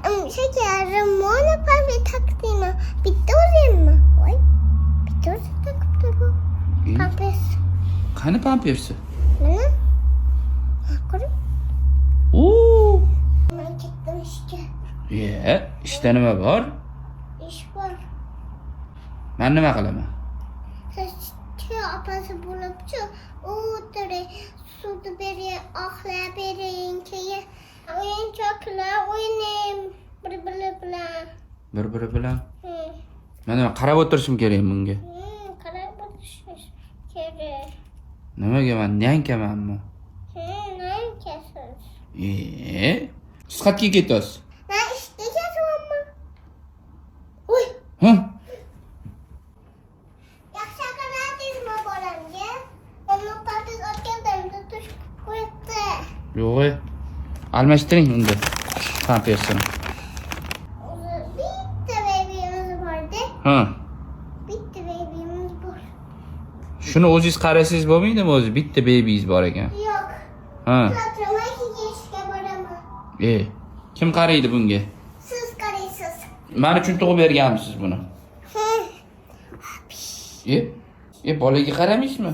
Shakarim, mana pampers taqdimi? Bitta o'zimmi? Voy. Bitta o'zi taqibdi bu. Pampers. Qani pampersi? Mana. Ha, ko'ring. Oo. Men ketdim ishga. Ye, ishda nima bor? Ish bor. Men nima qilaman? Siz opasi bo'libchi, o'tiring, suvni bering, oxlab bering, keyin o'yinchoqlar o'ynang bir-biri bilan. Bir-biri bilan. Men nima qarab o'tirishim kerak bunga? Qarab o'tirishingiz kerak. Nimaga, men нянька manmi? Нянька siz. E, siz qayerga ketasiz? Men ishga ketyapman. Uy, Ha? Yaxshi qaradingizmi bolamga? Uni pampers olgandim, tushib qo'yibdi. Yo'q, e. Almashtiring unda pampersini. O'zi bitta babyimiz bordi. Ha. Bitta babyimiz bor. Shuni o'zingiz qarasangiz bo'lmaydimi o'zi? Bitta babyingiz bor ekan. Yo'q. Ha. Xotirama, keyin ishga boraman. E, kim qaraydi bunga? Siz qaraysiz. Men uchun tug'ib berganmisiz buni? Hı. E? E, bolaga qaramaysizmi?